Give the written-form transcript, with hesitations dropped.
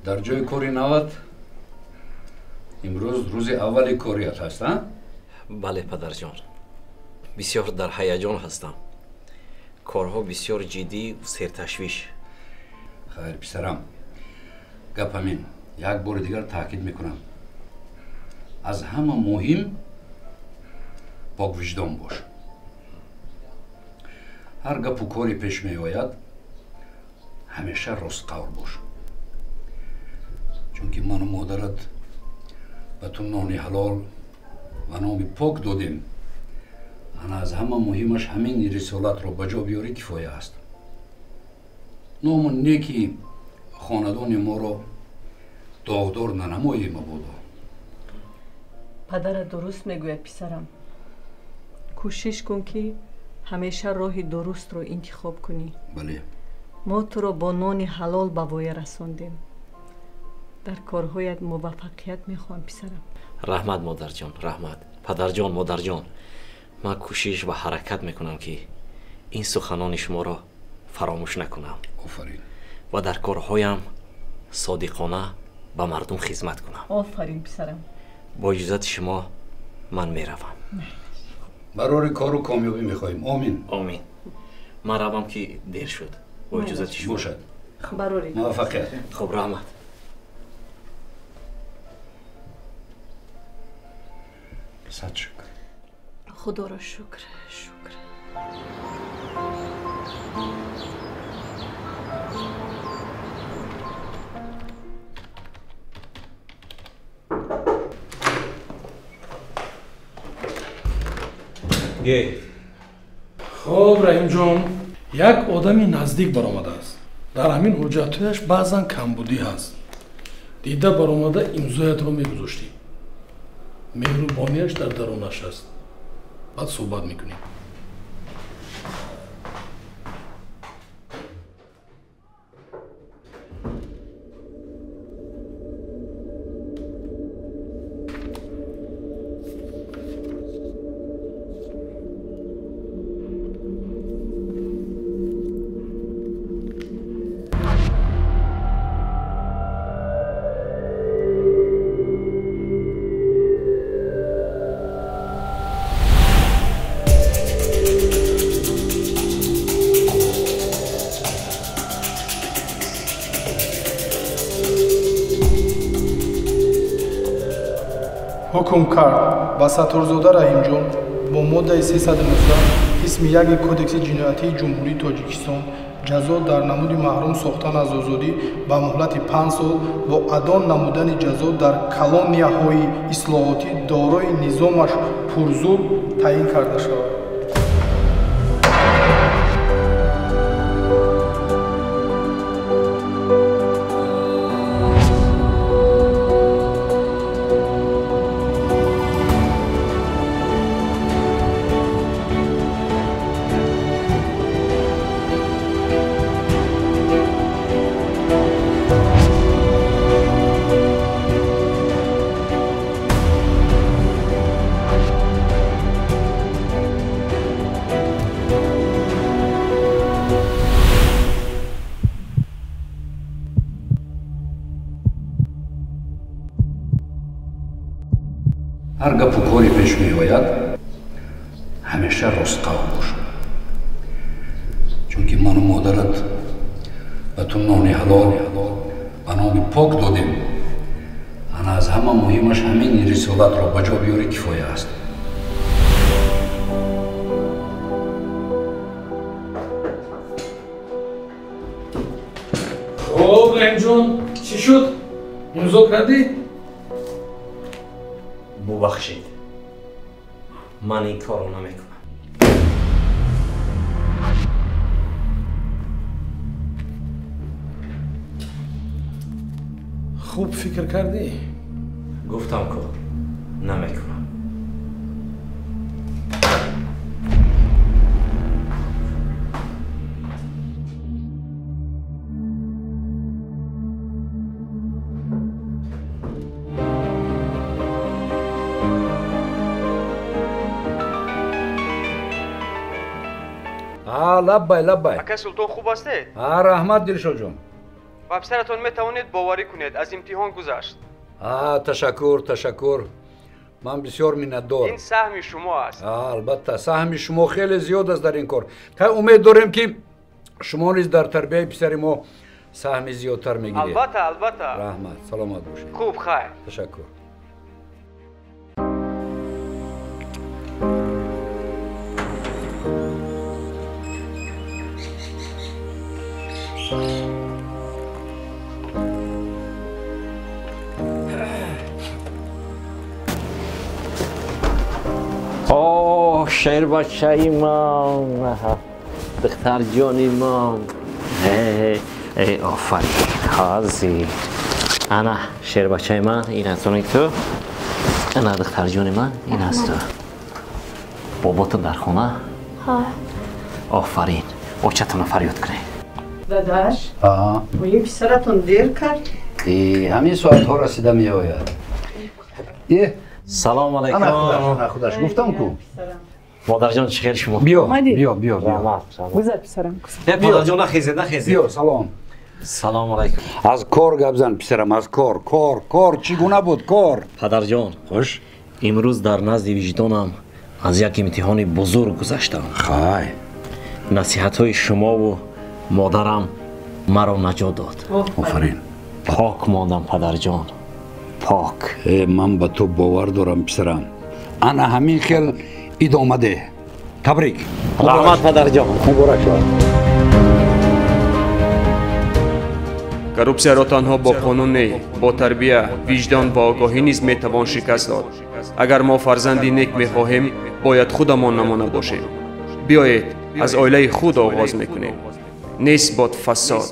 Дар ҷои кори нават имрӯз рӯзи аввали корият ҳаст, а? Бале, падарҷон. Бисёр дар ҳаяҷон ҳастам. Корҳо бисёр ҷиддӣ серташвиш. Хайр, писарам. Гап ҳамин. Як бори дигар таъкид мекунам. Аз ҳама муҳим поквиҷдон бош. Ҳар гапу коре пеш меояд, ҳамеша ростқавл бош. Чунки ману модарат ба ту нони ҳалол ва номи пок додем. Ана аз ҳама муҳимаш ҳамин рисолатро ба ҷо биёрӣ кифоя аст. Ному неки хонадони моро доғдор нанамоӣ мабодо. Падарат дуруст мегӯяд, писарам. Кӯшиш кун, ки ҳамеша роҳи дурустро интихоб кунӣ. Бале. Мо туро бо нони ҳалол ба воя расондем. Дар корҳоят муваффақият мехоҳам, писарам. Раҳмат, модарҷон, раҳмат. Падарҷон, модарҷон, ман кӯшиш ва ҳаракат мекунам, ки ин суханони шуморо фаромӯш накунам. Офарин. Ва дар корҳоям содиқона ба мардум хизмат кунам. Офарин, писарам. Бо иҷозати шумо ман меравам. Барори кору комёбӣ мехоҳем. Омин. Омин. Ман равам, ки дер шуд. Бо иҷозати шумо. Бошад. Барори. Муваффақият. Хуб, раҳмат. Сад шукр. Худоро шукр, шукр. Хоб, Раҳимҷон, як одами наздик баромадааст. Дар ҳамин ҳуҷҷатҳояш баъзан камбудӣ ҳаст. Дида баромада имзоятро мегузоштӣ. Меҳрубонияш дар дарунаш аст. Баъд суҳбат мекунем. Ҳукм кард ба Сатторзода Раҳимҷон бо моддаи 319 қисми 1 Кодекси ҷиноятии Ҷумҳурии Тоҷикистон ҷазо дар намуди маҳрум сохтан аз озодӣ ба муҳлати 5 сол бо адо намудани ҷазо дар колонияҳои ислоҳотӣ дорои низомаш пурзур таъин карда шавад. Ҳар гапу коре пеш меояд, ҳамеша ростқавл бош. Чунки ману модарат ба ту нони ҳалол ва номи пок додем. Ана аз ҳама муҳимаш ҳамин рисолатро ба ҷо биёрӣ кифоя аст. Хоб, Раҳимҷон, чӣ шуд? Имзо кардӣ? Бубахшед, ман ин корро намекунам. Хуб фикр кардӣ? Гуфтам ку намекунам. Лаббай, лаббай. Акай Султон, хуб ҳастед? Раҳмат, Дилшодҷон. Ба писаратон метавонед боварӣ кунед, аз имтиҳон гузашт. Ташаккур, ташаккур. Ман бисёр миннатдор. Ин саҳми шумо аст. Албатта, саҳми шумо хеле зиёд аст дар ин кор. Умед дорем, ки шумо низ дар тарбияи писари мо саҳми зиёдтар мегиред. Албатта, албатта. Раҳмат, саломат бошед. Хуб, хайр. Ташаккур. Оҳ, шербачаи ман, духтарҷони ман. Офарин, ҳозир. Ана шербачаи ман, ин аз они ту. Ана духтарҷони ман, ин аз ту. Боботон дар хона? Ҳа. Офарин. Очатонро фарёд кунед. Дадаш, оё писаратон дер кард? Ҳамин соатҳо расида меояд. Салом алайкум. Ана худаш, гуфтам ку. Модарҷон, чӣ хел шумо? Биё, биё, биё, биё. Гузар, писарам. Модарҷон, нахезед, нахезед. Биё, салом. Салом алайкум. Аз кор гап зан, писарам, аз кор, кор, кор, чӣ гуна буд кор? Падарҷон, хуш. Имрӯз дар назди виҷдонам аз як имтиҳони бузург гузаштам. Хай. Насиҳатҳои шумову модарам маро наҷот дод. Офарин. Пок мондам, падарҷон. Пок. Ман ба ту бовар дорам, писарам. Ана ҳамин хел идома деҳ. Табрик. Раҳмат, падарҷон. Муборак шавад. Коррупсияро танҳо бо қонун не, бо тарбия, виҷдон ва огоҳӣ низ метавон шикаст дод. Агар мо фарзанди нек мехоҳем, бояд худамон намуна бошем. Биёед, аз оилаи худ оғоз мекунем. Нест бод фасод.